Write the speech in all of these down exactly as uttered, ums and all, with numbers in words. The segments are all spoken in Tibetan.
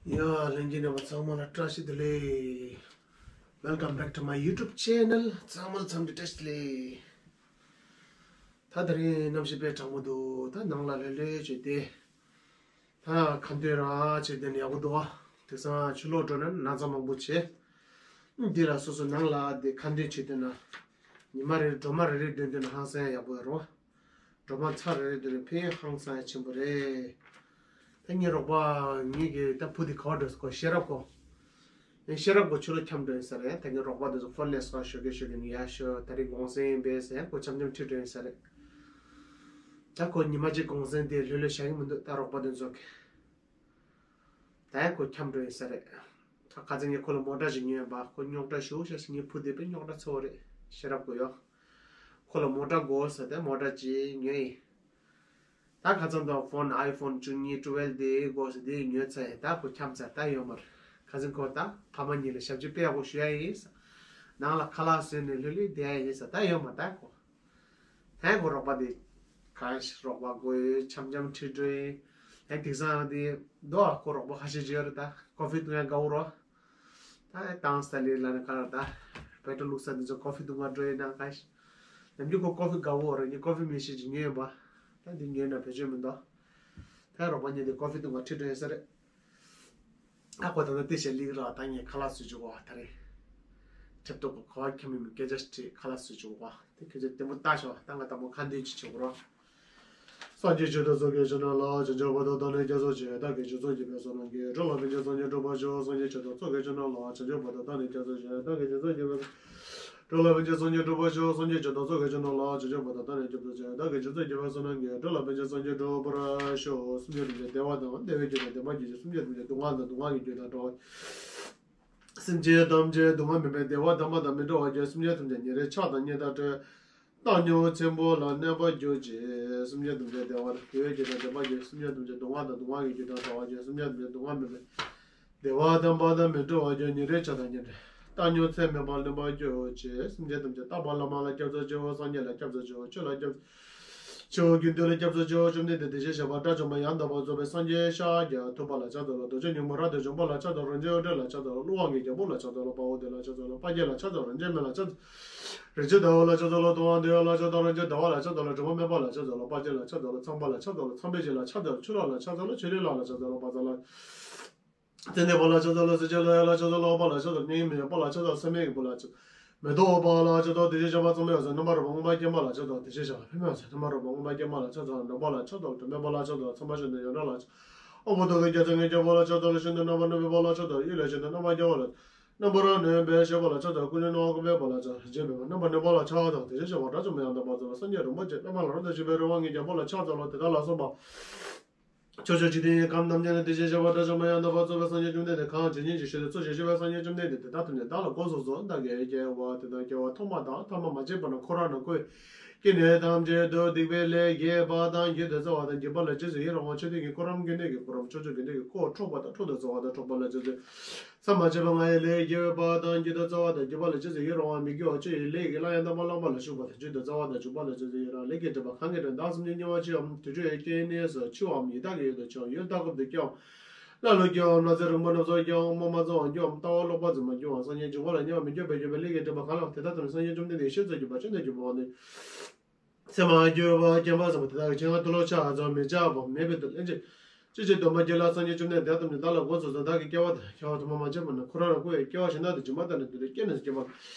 ཡ། ལྷན་རྒྱས་རྣམ་པ་ཚང་མ་ལ་བཀྲ་ཤིས་བདེ་ལེགས། Welcome back to my YouTube channel. ཚང་མ་ལ་འཚམས་འདྲི་བཀྲ་ཤིས་བདེ་ལེགས། ད་དེ་རིང་གནམ་གཤིས་དཔེ་གྲང་མོ་འདུག་ད་ནང་ལ་ལྷོད་ལྷོད་བྱས་ཏེ། ད་ཁ་འདོན་ར་བྱས་ཏེ་ཡག་པོ་འདུག་དེང་སང་ཕྱི་ལོགས་འགྲོ་ན་ན་ཚ་མང་པོ་བྱེད། འདི་ལ་སོ་སོ་ནང་ལ་དེ་ཁ་འདོན་བྱེད་དུས་ན། ཉི་མ་རེ་རེ་སྒྲོལ་མ་རེ་རེ་འདོན་དུས་ན་ཧང་སང་ཡག་པོ་ཡོད་རེད་བ། སྒྲོལ་མ་ཚར་རེ་རེ་འདོན་ན་ཕན་ཧང་སང་ཡ་ཆེན་པོ་རེད། ད་ངའི་རོགས་པ་ངེད་ཀྱི་ད་བུ་དེ་ག་བ་འགྲོ་ས་ཁོ་ཤེས་རབ་ཁོ། ངས་ཤེས་རབ་ཁོ་ཕྱི་ལོགས་འཁྱམས་འགྲོ་ཡིན་ས་རེད། ད་ངའི་རོགས་པ་དེ་ཚོ་ཕོན་ལས་སོགས་ཞོགས་ཀས་ཞོགས་ཀས་ནས་ཡར་ཤོག་ད་རེས་གུང་སེང་ཡིན་པས་ཟེར་ཁོ་འཁྱམས་འཁྱམས་ཁྲིད་འགྲོ་ཡིན་ས་རེད། ད་ཁོ་ཉི་མ་གཅིག་གུང་སེང་དེ་ལྷོད་ལྷོད་བཞག་གི་མི་འདུག་ད་རོགས་པ་དེ་ཚོ་གིས། ད་ཡང་ཁོ་འཁྱམས་འགྲོ་ཡིན་ས་རེད། ད་ཁ་སང་ངས་ཁོ་ལ་མོ་ཊ་ཞིག་ཉོས་པ་ཁོ་རྙོག་དྲ་ཞུ་ཤག་ཟེར། ངའི་བུ་དེ་དཔེ་རྙོག་དྲ་ཚ་བོ་རེད། ཤེས་རབ་ཁོ་ཡོད། ཁོ་ལ་མོ་ཊ་དགོས་ཟེར་ཏེ་མོ་ཊ་ཅིག་ཉོས་ཡིན། ད་ཁ་སང་དང་ཕོན་ཨའི་ཕོན་བཅུ་གཉིས་ཊུ་ཝེལ་དེ་དགོས་ཟེར་དེ་ཉོས་ཚར་ཡིན། ད་ཁོ་འཁྱམས་ཚར་ད་ཡོད་མ་རེད། ཁ་སང་ཁོ་ད་ཕ་མ་གཉིས་ལ་ཞབས་ཕྱི་དཔེ་ཡག་པོ་ཞུ་ཡ་ཡིན་ཟེར། ནང་ལ་ཁ་ལག་བཟོས་ནས་ལྷོད་ལྷོད་བསྡད་ཡ་ཡིན་ཟེར། ད་ཡོད་མ་རེད་ད་ཁོ། ཧན་ཁོ་རོགས་པ་དེ། ག་རོགས་པ་དགོས་འཁྱམས་འཁྱམས་ཁྲིད་འགྲོ་ཡིན། ཧན་དེང་སང་དེ་དོ་ཁོ་རོགས་པ་ཁ་ཤས་ཅིག་ཡོད་རེད་ད་ཀོ་ཧྥི་འཐུང་ཡ་དགའ་བོ་རོ། ད་ཧན་བཏང་ས་ལས་ལ་ནི་ག་རེ་ད། བེ་ཏྲ་བླུགས་ས་དེ་ཚོ་ཀོ་ཧྥི་འཐུང་ག་འགྲོ་ཡིན་ན་ག་ཤ། ནམ་རྒྱུན་ཁོ་ཀོ་ཧྥི་དགའ་བོ་རེད། ངས་ཀོ་ཧྥི་མི་ཤེས་ཅིག་ཉོས་ཡིན་པ། ད་འདི་ཉོས་ན་བེད་སྤྱོད་མི་འདུག་ད་རོགས་པ་གཉིས་དེ་ཀོ་ཧྥི་འཐུང་ག་ཁྲིད་འགྲོ་ཡིན་ས་རེད། ཨ་ཁོ་ད་ལྟ་དེ་བྱས་ལིག་ར་ད་ངས་ཁ་ལག་བཟོས་བཅུག་གོ་ད་རེད། ཁྲེབ་ཏོག་གི་གོ་བ་ཁྱམ་མི་མི་སྐད་ཆ་དྲིས་ཁ་ལག་བཟོས་བཅུག་གོ་དེ་ཁྱོད་ཚོས་བདེ་མོ་ལྟ་ཤོག་ད་ང་ད་མོ་ཁ་འདོན་ཅིག་བྱེད་གོ་རོགས། སངས་རྒྱས་ཆོས་དང་ཚོགས་ཀྱི་མཆོག་རྣམས་ལ། བྱང་ཆུབ་བར་དུ་བདག་ནི་སྐྱབས་སུ་མཆི། བདག་གིས་ཆོས་ཚོགས་བགྱིས་པའི་བསོད་ནམས་ཀྱིས། འགྲོ་ལ་ཕན་ཕྱིར་སངས་རྒྱས་འགྲུབ་པར་ཤོག་སངས་རྒྱས་ཆོས་དང་ཚོགས་ཀྱི་མཆོག་རྣམས་ལ། བྱང་ཆུབ་བར་དུ་བདག་ནི་སྐྱབས་སུ་མཆི། བདག་གིས་ཆོས་ཚོགས་བགྱིས་པའི། འགྲོ་ལ་ཕན་ཕྱིར་སངས་རྒྱས་འགྲུབ་པར་ཤོག་སངས་རྒྱས་ཆོས་དང་ཚོགས་ཀྱི་མཆོག་རྣམས་ལ། བྱང་ཆུབ་བར་དུ་བདག་ནི་སྐྱབས་སུ་མཆི། བདག་གིས་ཆོས་ཚོགས་བགྱིས་པའི་བསོད་ནམས་ཀྱིས། འགྲོ་ལ་ཕན་ཕྱིར་སངས་རྒྱས་འགྲུབ་པར་ཤོག་སེམས་ཅན་ཐམས་ཅད་བདེ་བ་དང་བདེ་བའི་རྒྱུ་དང་བདེ་བར་གྱུར་ཅིག་སེམས་ཅན་ཐམས་ཅད་སྡུག་བསྔལ་དང་སྡུག་བསྔལ་གྱི་རྒྱུ་དང་བྲལ་བ། སེམས་ཅན་ཐམས་ཅད་སྡུག་བསྔལ་མེད་པའི་བདེ་བ་དམ་པ་དང་མི་འབྲལ་བར་གྱུར། སེམས་ཅན་ཐམས་ཅད་ཉིན་རེའི་ཆགས་སྡང་གཉིད་དང་བྲལ། བཏང་སྙོམས་ཆེན་པོ་ལ་གནས་པར་གྱུར་ཅིག་སེམས་ཅན་ཐམས་ཅད་བདེ་བ་དང་བདེ་བའི་རྒྱུ་དང་བདེ་བར་གྱུར། སེམས་ཅན་ཐམས་ཅད་སྡུག་བསྔལ་དང་སྡུག་བསྔལ་གྱི་རྒྱུ་དང་བྲལ་བར་གྱུར། སེམས་ཅན་ཐམས་ཅད་སྡུག་བསྔལ་མེད་པའི་བདེ་བ་དམ་པ་དང་མི་འབྲལ་བར་གྱུར། ཉིན་རེའི་ཆགས་སྡང་གཉིད་བྲལ། བཏང་སྙོམས་ཚད་མེད་པར་ལེན་པར་གྱུར་ཅིག་སེམས་ཅན་ཐམས་ཅད་རྟག་པར་བླ་མ་ལ་སྐྱབས་སུ་མཆིའོ། སངས་རྒྱས་ལ་སྐྱབས་སུ་མཆིའོ། ཆོས་ལ་སྐྱབས་སུ་མཆིའོ། དགེ་འདུན་ལ་སྐྱབས་སུ་མཆིའོ། བཅོམ་ལྡན་འདས་དེ་བཞིན་གཤེགས་པ་དགྲ་བཅོམ་པ་ཡང་དག་པར་རྫོགས་པའི་སངས་རྒྱས་ཤཱཀྱ་ཐུབ་པ་ལ་ཕྱག་འཚལ་ལོ། རྡོ་རྗེ་སྙིང་པོ་རབ་ཏུ་བྱུང་བ་ལ་ཕྱག་འཚལ་ལོ། རིན་ཆེན་དབང་སྒྲོན་ལ་ཕྱག་འཚལ་ལོ། ཀླུ་དབང་གི་རྒྱལ་པོ་ལ་ཕྱག་འཚལ་ལོ། དཔའ་བོ་དེ་ལ་ཕྱག་འཚལ་ལོ། དཔལ་དགྱེས་ལ་ཕྱག་འཚལ་ལོ། རིན་ཆེན་སྨན་ལ་ཕྱག་འཚལ་ལོ། རིན་ཆེན་ཟླ་བ་ལ་ཕྱག་འཚལ་ལོ། དྲི་མ་མེད་པ་ལ་ཕྱག་འཚལ་ལོ། དྲི་མ་མེད་པ་ལ་ཕྱག་འཚལ་ལོ། དཔལ་ཆེན་ལ་ཕྱག་འཚལ་ལོ། ཚངས་པ་ལ་ཕྱག་འཚལ་ལོ། ཚངས་པའི་སྤྱན་ལ་ཕྱག་འཚལ་ལོ། ཆུ་ལྷ་ལ་ཕྱག་འཚལ་ལོ། ཆུ་ལྷའི་ལྷ་ལ་ཕྱག་འཚལ་ལོ། བཛྲ་ལ། ཙན་དན་པ་ལ་ཕྱག་འཚལ་ལོ། གསེར་ལྕམ་ལ་ཕྱག་འཚལ་ལོ། སྲེད་པ་ལ་ཕྱག་འཚལ་ལོ། གཉིད་མེད་པ་ལ་ཕྱག་འཚལ་ལོ། སྲེད་མེད་ཀྱི་བུ་ལ་ཕྱག་འཚལ་ལོ། མེ་ཏོག་པ་ལ་ཕྱག་འཚལ་ལོ། དེ་བཞིན་གཤེགས་པ་ཚངས་པའི་འོད་ཟེར་རྣམ་པར་རོལ་པ་མངོན་པར་མཁྱེན་པ་ལ་ཕྱག་འཚལ་ལོ། དེ་བཞིན་གཤེགས་པ་པདྨའི་འོད་ཟེར་རྣམ་པར་རོལ་པ་མངོན་པར་མཁྱེན་པ་ལ་ཕྱག་འཚལ་ལོ། ནོར་བུ་ལ་ཕྱག་འཚལ་ལོ། དྲི་མེད་པ་ལ་ཕྱག་འཚལ་ལོ། ཚངས་པ་ཞིང་དུ་ཡང་དག་ལ་ཕྱག་འཚལ་ལོ། དབང་པོ་ཐོབ་པའི་རྒྱལ་མཚན་ལྔའི་རྒྱལ་པོ་ལ་ཕྱག་འཚལ་ལོ། ཤིན་ཏུ་རྣམ་པར་གནོན་པའི་དཔའ་བོ་ལ་ཕྱག་འཚལ་ལོ། གཡུལ་ལས་བྱེད་དང་རྣམ་པར་རྒྱལ་བ་ལ། རྣམ་པར་གནོན་པའི་སྤྱོད་པ་ལ་ཕྱག་འཚལ་ལོ། ཀུན་འབྱུང་སྣང་བ་ཀུན་འཕེལ་བ་ལ་ཕྱག་འཚལ་ལོ། རྗེ་འབངས་རྣམ་པར་གནོན་པ་ལ་ཕྱག་འཚལ་ལོ། དེ་བཞིན་གཤེགས་པ་དགྲ་བཅོམ་པ་ཡང་དག་པར་རྫོགས་པའི་སངས་རྒྱས་རིན་པོ་ཆེ། པདྨ་ལ་རབ་ཏུ་བཞུགས་པའི་རི་དབང་གི་རྒྱལ་པོ་ལ་ཕྱག་འཚལ་ལོ། དེ་དག་ལ་སོགས་པ། ཕྱོགས་བཅུའི་འཇིག་རྟེན་གྱི་ཁམས་ཐམས་ཅད་ན་དེ་བཞིན་གཤེགས་པ་དགྲ་བཅོམ་པ་ཡང་དག་པར་རྫོགས་པའི་སངས་རྒྱས་བཅོམ་ལྡན་འདས་གང་ཇི་སྙེད་ཅིག་བཞུགས་ཏེ་འཚོ་ཞིང་གཞེས་པའི་སངས་རྒྱས་བཅོམ་ལྡན་འདས་དེ་དག་ཐམས་ཅད་བདག་ལ་དགོངས་སུ་གསོལ། བདག་གི་སྐྱེ་བ་དེ་དག་སྐྱེ་བ་ཐོག་མ་དང་ཐ་མ་མ་སྐྱེས་པ་ན་འཁོར་བ་ན་འཁོར་བའི་སྐྱེ་གནས་ཐམས་ཅད་དུ་སྡིག་པའི་ལས་རྒྱས་པ་དང་རྒྱུད་དུ་བརྩི་བ་དང་རྒྱུད་པ་ལ་རྗེས་སུ་ཡི་རང་བ། ཆོས་ཐམས་ཅད་ཀྱི་འཁོར་རམ་དགེ་འདུན་གྱི་འཁོར་རམ་ཕྱོགས་བཅུའི་དགེ་འདུན་གྱི་འཁོར་བ། འཕྲོག་པ་དང་འཕྲོག་ཏུ་བརྩི་བ་དང་འཕྲོག་པ་ལ་རྗེས་སུ། མཚམས་མ་ཆད་པ་ལྔ་ཡི་ལས་རྒྱས་པ་དང་རྒྱུད་དུ་བརྩི་བ་དང་རྒྱུད་པ་ལ་རྗེས་སུ་ཡི་རང་བ། མི་དགེ་བ་བཅུ་ཡི་ལས་ཀྱི་སླར་ཡང་རྣམ་པར་བླངས་པ་ལ་ཞུགས་པ་དང་རྒྱུད་དུ་བརྩི་བ་དང་འཇུག་པ་ལ་རྗེས་སུ་ཡི་རང་བ། ལས་ཀྱི་སྒྲིབ་པ་གང་གིས་བྲལ་བདག་སེམས་ཅན་དམྱལ་བར་མཆིའམ། དུད་འགྲོའི་སྐྱེ་གནས་སུ་མཆིའམ། ཡི་དྭགས་ཀྱི་ཡུལ་དུ་མཆིའམ། ཡུལ་ལྟ་སྐོར་དུ་སྐྱེའམ། ཀླ་ཀློ་སྐྱེའམ། ནགས་ཚལ་རིང་པོ་རྣམས་སུ་སྐྱེའམ། རྨོངས་པ་རྫོགས་པར་འགྱུརའམ། ལྟ་བ་ལོག་པར་འཛིན་པར་འགྱུརའམ། སངས་རྒྱས་འབྱུང་བ་ལ་སྙོམས་པར་མི་འཇུག་པའི་སྤྱོད་པའི་ལས་ཀྱི་སྒྲིབ་པ་གང་ལ་དེ་དག་ཐམས་ཅད་ནི་སེམས་ཀྱི་སྤྱོད་པ་ཡིན་པ་ནི། སེམས་མ་གྱུར་པ་སྐྱེ་འཕེལ་ཟིན་པ་དེ་དག་གི་སྤྱན་སྔར་དུ་ལོག་ཕྱག་འཚལ་མི་བྱ་བ་མེད་པའི་དོན་ལྷན་ཅིག་ཅི་ཞིག་འདོད་པ་དགེ་ལ་སངས་རྒྱས་བཅོམ་ལྡན་འདས་དེ་དག་ཐམས་ཅད་བདག་ལ་དགོངས་སུ་གསོལ། བདག་གི་སྐྱེ་བ་དང་སྐྱེ་བ་ཐོག་མ་མ་སྐྱེས་པ་ན་འཁོར་བ་ན་འཁོར་བའི་སྐྱེ་བ་གཞན་དག་ཏུ་འབྱུང་བ་དང་ནི་དུད་འགྲོའི་སྐྱེ་གནས་སུ་སྐྱེས་པ།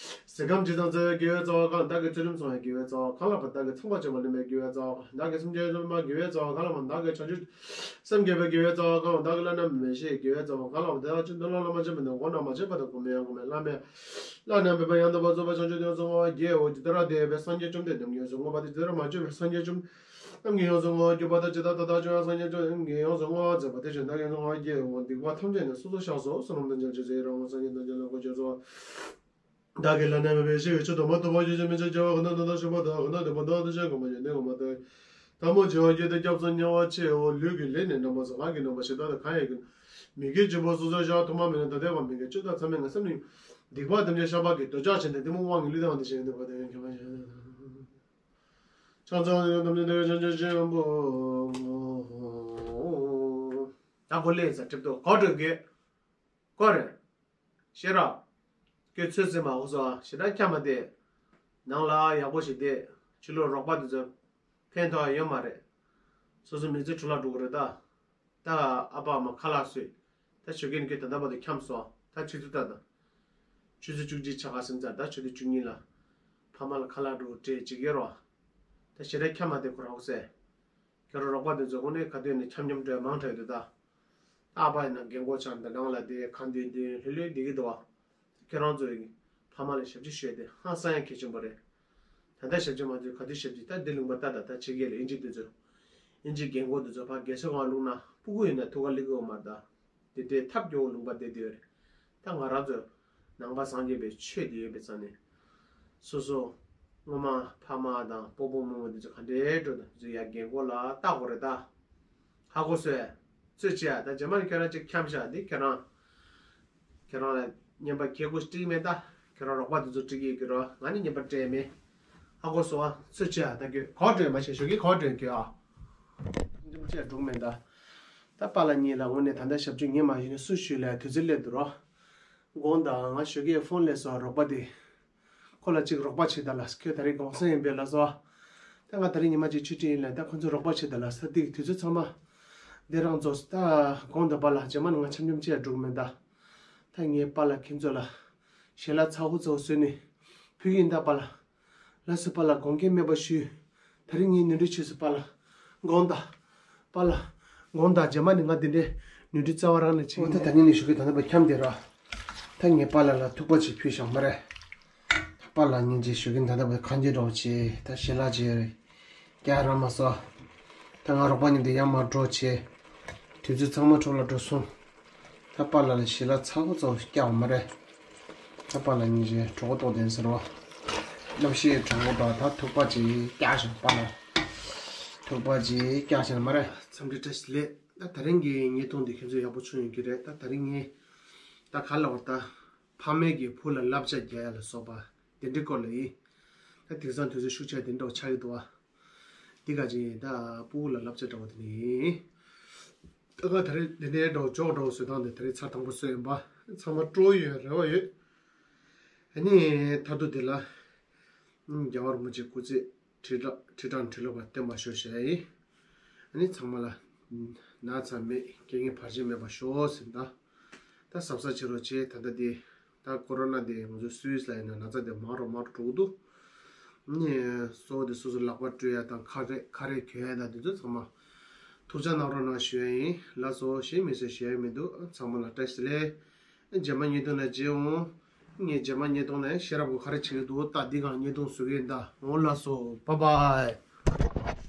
གཟི་སྐམ་ཅི་ཙམ་བརྩེ་བའི་དགེ་བའི་རྩ་བ་གང་། བདག་གི་ཚུལ་ཁྲིམས་སྲུང་བའི་དགེ་བའི་རྩ་བ་གང་ལགས་པ། བདག་གི་ཚངས་པར་སྤྱོད་པ་ལེན་པའི་དགེ་བའི་རྩ་བ་གང་། བདག་གི་སེམས་ཅན་སེམས་པ་དགེ་བའི་རྩ་བ་གང་ལགས་པ། བདག་གི་བྱང་ཆུབ་སེམས་བསྐྱེད་པའི་དགེ་བའི་རྩ་བ་གང་། བདག་གི་བླ་ན་མེད་པའི་ཡེ་ཤེས་ཀྱི་དགེ་བའི་རྩ་བ་གང་ལགས་པ། དེ་དག་ཕྱིར་འདོད་ལ་བླ་མ་བྱེད་པ་དང་གོང་མའི་ཡང་གོང་མའི་བླ་མའི་བླ་ན་མེད་པ་ཡང་དག་པར་རྫོགས་པའི་བྱང་ཆུབ་ཏུ་ཡོངས་སུ་བསྔོ་བ་རྒྱལ་བོ། ཇི་ལྟར་འདས་པའི་སངས་རྒྱས་བཅོམ་ལྡན་འདས་ཀྱིས་ཡོངས་སུ་བསྔོས་པ་དེ་ཇི་ལྟར་མ་བྱོན་པའི་སངས་རྒྱས་བཅོམ་ལྡན་འདས་ཀྱིས་ཡོངས་སུ་བསྔོ་བར་གྱུར་པ་དང་། ཇི་ལྟར་ད་ལྟ་བྱུང་བའི་སངས་རྒྱས་བཅོམ་ལྡན་འདས་ཀྱིས་ཡོངས་སུ་བསྔོ་བར་མཛད་པ་དེ་བཞིན་བདག་གིས་ཡོངས་སུ་བསྔོ་བ་རྒྱལ་བོ། སྡིག་པ་ཐམས་ཅད་ནི་སོ་སོར་བཤགས་སོ། བསོད་ནམས་དང་ལྡན་ཅིང་ཇི་ལྟར་རིང་བ་སངས་རྒྱས་དང་ཇི་ལྟར་ལོངས་སྐུ་ཇི་ལྟར་བ། བདག་གི་བླ་ན་མེད་པའི་ཡེ་ཤེས་ཀྱི་ཆུ་དུ་མ་དུ་བ་ཡོད་ཅིང་མི་ཆགས་སྐྱེ་བ་ཀུན་ཏུ་ནམ་དུ་འཆི་བ་དང་ཀུན་ཏུ་སྡུག་པ་དང་ཀུན་ཏུ་འདོད་པ་དང་ཀུན་ཏུ་ཞེན་ཁོག་པ་ཡོན་ཏན་གོང་མ་དང་། ཐལ་མོ་སྦྱར་བ་བརྒྱུད་དེ་སྐྱབས་སུ་ཉེ་བར་མཆིའོ། ལུས་ཀྱི་ལས་ནི་རྣམ་པ་གསུམ། ངག་གི་རྣམ་པ་བཞི་དག་དང་གང་ཡིན་གྱི། མི་དགེ་བཅུ་པོ་སོ་སོར་བཤགས། ཐོག་མ་མེད་ནས་ད་ལྟ་བར་མི་དགེ་བཅུ་དང་མཚམས་མེད་ལྔ་སེམས་ནི། སྡིག་པ་ཐམས་ཅད་བཤགས་པ་གིས། འདོད་ཆགས་ཞེ་སྡང་གཏི་མུག་དབང་གིས་བསླུས་ཏེ་འོང་དེ་ཞེས་ནི་བ་དེ་ཡང་ཁྱབ་པ་ཞེས། ཕྱག་འཚལ་བ་ནི་ཐམས་ཅད་འདུལ་བའི་བྱང་ཆུབ་ཆེན་པོ། ད་གོ་ལེ་ས་གྲིབ་ཏོ་གོ་གྲོད་ཀྱི། ཀོ་རེད། ཤེས་རོགས། ཁྱོད་ཚོད་ཟིན་མ་འོག་སོ་ཞེ་དྲག་འཁྱམ་མ་བསྡད། ནང་ལ་ཡག་པོ་ཞིག་བསྡད། ཕྱི་ལོགས་རོགས་པ་དེ་ཚོ་ཕན་ཐོགས་ཡོད་མ་རེད། སོ་སོ་མི་ཚེ་འཕྲོ་བརླག་འགྲོ་གི་རེད་ད། ད་ཨ་ཕ་ཨ་མ་ཁ་ལག་བཟོས། ད་ཞོགས་ཀས་ནས་ཁྱོད་ད་ལྟ་བར་དུ་འཁྱམས་སོང་། ད་ཆུ་ཚོད་ལྟ་དང་། ཆུ་ཚོད་བཅུ་གཅིག་ཆ་ག་ཟིན་ཚར། ད་ཆུ་ཚོད་བཅུ་གཉིས་ལ་ཕ་མ་ལ་ཁ་ལག་འགྲོ་སྤྲད་ཅིག་ཡོད་རོགས། ད་ཞེ་དྲག་འཁྱམ་མ་བསྡད་ཁོ་རང་ཟེར། ཁྱོད་རང་རོགས་པ་དེ་ཚོ་དངོས་གནས་ག་དུས་ནས་འཁྱམ་འཁྱམ་འགྲོ་ཡ་མང་དྲགས་འདུག་ད། ཨ་ཕ་ཡིན་ན་རྒན་གོག་ཆགས་འདི་ནང་ལ་བསྡད་ཁ་འདོན་འདོན་ལྷོད་ལྷོད་བསྡད་ཀྱི་འདུག་བ། ཁྱོད་རང་ཚོ་ཡིན་ཕ་མ་ལ་ཞབས་ཕྱི་ཞུས་ཏེ་ཧང་སང་ཡ་གལ་ཆེན་པོ་རེད། ད་ལྟ་ཞབས་ཕྱི་མ་བྱུང་ག་དུས་ཞབས་ཕྱི། ད་འདི་ལུང་པ་ལྟ་ད། ད་ཕྱི་རྒྱལ་ལ་ཨིན་ཇི་འདི་ཚོ། ཨིན་ཇི་རྒན་གོག་འདི་ཚོ་ཕར་རྒས་གསོ་ཁང་བླུགས་ན་སྤུ་གུ་ཡིན་ན་ཐུགས་ཁ་སླེབས་ཀྱི་ཡོད་མ་རེད་ད། དེ་འདྲའི་ཐབས་སྐྱོ་བོ་ལུང་པ་བསྡད་དེ་ཡོད་རེད། ད་ང་རང་ཚོ་ནང་པ་སངས་རྒྱས་པའི་ཆོས་དེ་ཡོད་པའི་ས་ནས། སོ་སོ་སྔོན་མ་ཕ་མ་དང་སྤོ་བོ་རྨོ་མོ་དེ་ཚོ་ག་འདྲའི་འགྲོ་དང་དེ་ཚོ་ཡ་རྒན་གོག་ལ་བལྟ་དགོས་རེད་ད། ཧ་གོ་སོང་ངས། ཚོད་ཆེ་ཡ་ད་རྗེས་མ་ནས་ཁྱོད་རང་ཅིག་འཁྱམ་ཤག་འདི་ཁྱོད་རང་། ཁྱེད་རང་ལ་བརྙན་པར་ཁྱེད་སྐུ་སྤྲད་མེད་ད། ཁྱེད་རང་རོགས་པ་དེ་ཚོ་སྤྲད་ཀྱི་ཡོད་ཀྱི་རོ། ང་ནི་བརྙན་པར་སྤྲད་མེད། ཧ་གོ་སོང་ཨ། ཚོད་ཆེ་ཨ། ད་ཁྱོད་ག་པར་འགྲོ་ཡོད་མ་ཤེས། ཞོགས་ཀས་ག་པར་འགྲོ་ཡོད་ཁྱོད་ཨ། འཇམ་ཆེ་འགྲོ་མེད་ད། ད་པཱ་ལགས་གཉིས་ལ་དངོས་གནས་ད་ལྟ་ཞབས་ཕྱི་ངས་མ་ཞུས་ན་སུས་ཞུས་ལ་དུས་ཚོད་སླེབས་འདུག་རོ། དགོངས་དག་ང་ཞོགས་ཀས་ཕོན་སླེབས་སོང་རོགས་པ་དེ། ཁོ་ལ་ཅིག་རོགས་པ་བྱེད་དང་ལ། ཁྱོད་ད་རེས་གུང་སེང་ཡིན་པས་ལགས་སོ། ད་ང་ད་རེས་ཉི་མ་གཅིག་ཆུ་ཊི་ཡིན་ལ། ད་ཁོ་ཚོ་རོགས་པ་བྱེད་དང་ལ། ས་ཏིག་དུས་ཚོད་ཚང་མ་འདི་རང་རྫོགས་སོང་། ད་དགོངས་དག་པཱ་ལགས། རྗེས་མ་ནས་ང་འཆམ་འཆམ་བྱེད་ཡ་འགྲོ་གི་མེད་ད། ད་ངས་པཱ་ལགས་ཁྱེད་ཚོ་ལ་ཞལ་ལག་ཚ་བོ་ཚ་བོ་བཟོས་ནས་ཕུལ་གྱི་ཡིན་ད་པཱ་ལགས། ལགས་སོ་པཱ་ལགས། དགོངས་འགལ་མེད་པ་ཞུ། ད་རིང་ངས་ནོར་འཁྲུལ་བྱས་སོང་པཱ་ལགས། དགོངས་དག་པཱ་ལགས། དགོངས་དག་རྗེས་མ་ནས་ང་འདི་འདྲའི་ནོར་འཁྲུལ་རྩ་བ་རང་ནས་བྱེད། འོ་ད་ད་ནི་ནས་ཞུ་གི་ད་ནི་པ་འཁྱམས་བསྡད་ར། ད་ངས་པཱ་ལགས་ལ་ཐུག་པ་ཅིག་ཕུལ་བཞག་མ་རེད། ད་པཱ་ལགས་སྙིང་རྗེ་ཞུ་གི་ད་ནི་པ་གང་རྒྱས་འགྲོ་བྱེད། ད་ཞལ་ལག་ཅིག་རྒྱག་རག་མ་སོང་། ད་ང་རོགས་པ་གཉིས་དེ་ཡར་མར་འགྲོ་བྱེད། དུས་ཚོད་ཚང་མ་འཕྲོ་བརླག་འགྲོ་སོང་། ད་པཱ་ལགས་ལ་ཞལ་ལག་ཚ་བོ་ཚ་བོ་ཞིག་བཀྱག་པ་མ་རེད། ད་པཱ་ལགས་སྙིང་རྗེ་གྲོགས་པོ་རྟོགས་ལྡན་ཟེར་བ། བསླབ་བཤད་གྲོགས་པོ་དང་ད་ཐུག་པ་ཅིག་བཀྱག་བཞག་པཱ་ལགས། ཐུག་པ་ཅིག་བཀྱག་བཞག་མ་རེད། འཚམས་འདྲི་བཀྲ་ཤིས་བདེ་ལེགས། ད་ད་རིང་གི་བརྙན་ཐུང་འདི་ཁྱེད་ཚོ་ཡག་པོ་བྱུང་ཡོང་གི་རེད། ད་ད་རིང་ངས་ད་ག་ལ་བར་ད་ཕ་མས་ཀྱི་བུ་ལ་བསླབ་བྱ་རྒྱག་ཡ་ལ་སོགས་པ་དེ་འདྲའི་སྐོར་ལ་ཡིན། ད་དེང་སང་དུས་ཚོད་ཤུགས་ཆེ་དེ་འདྲ་བ་ཆགས་ཀྱི་འདུག་ཨ། འདི་ག་ཅིག་ད་སྤུ་གུ་ལ་བསླབ་བྱ་འདྲ་བོ་དེ་ནི་ཡིན། ད་ག་ད་རེས་འདི་འདྲའི་འདྲ་བོ་ཇོག་འདྲ་བོ་བཟོས་སྟངས་དེ་ད་རེས་ཚར་དང་པོ་བཟོས་ཡིན་པ། ཚང་མ་སྤྲོ་ཡོད་རེ་བ་ཡོད། ཨ་ནི་མཐར་ཐུག་དེ་ལ་རྒྱལ་བ་རིན་པོ་ཆེ་སྐུ་ཚེ་ཁྲི་ཕྲག་ཁྲི་ཕྲག་ཁྲི་ལོ་བར་བརྟན་པར་ཤོག་ཞེས་ཡིན། ཨ་ནི་ཚང་མ་ལ་ན་ཚ་མེད། རྐྱེན་ངན་བར་ཆད་མེད་པར་ཤོག་ཟེར་ད། ད་གཟབ་གཟབ་བྱེད་རོགས་བྱེད། ད་ལྟ་དེ་ད་ཀོ་རོ་ན་དེ་ང་ཚོ་སུད་སི་ལ་ཡིན་ན་ན་ཚ་དེ་མང་རུ་མང་རུ་འགྲོ་གི་འདུག་ནི་གཙོ་བོ་དེ་སོ་སོ་ལག་པ་བཀྲུ་ཡ་དང་ཁ་རས་ཁ་རས་གྱོན་ཡ་དང་དེ་ཚོ་ཚང་མ་ཐུགས་ཅག་གནང་རོགས་གནང་ཞུ་ཡ་ཡིན། ལགས་སོ། གཞན་མི་སྲིད་ཞུ་ཡ་མི་འདུག་ཚང་མ་ལ་བཀྲ་ཤིས་བདེ་ལེགས། རྗེས་མ་བརྙན་ཐུང་ནང་མཇལ་འོང་། ངས་རྗེས་མ་བརྙན་ཐུང་ནང་ཤེས་རབ་ཀྱིས་ག་རེ་བྱེད་ཀྱི་འདུག་ད་འདི་གང་བརྙན་ཐུང་བཟོ་གི་ཡིན་ད། འོ་ལགས་སོ། བཱའི་བཱའི།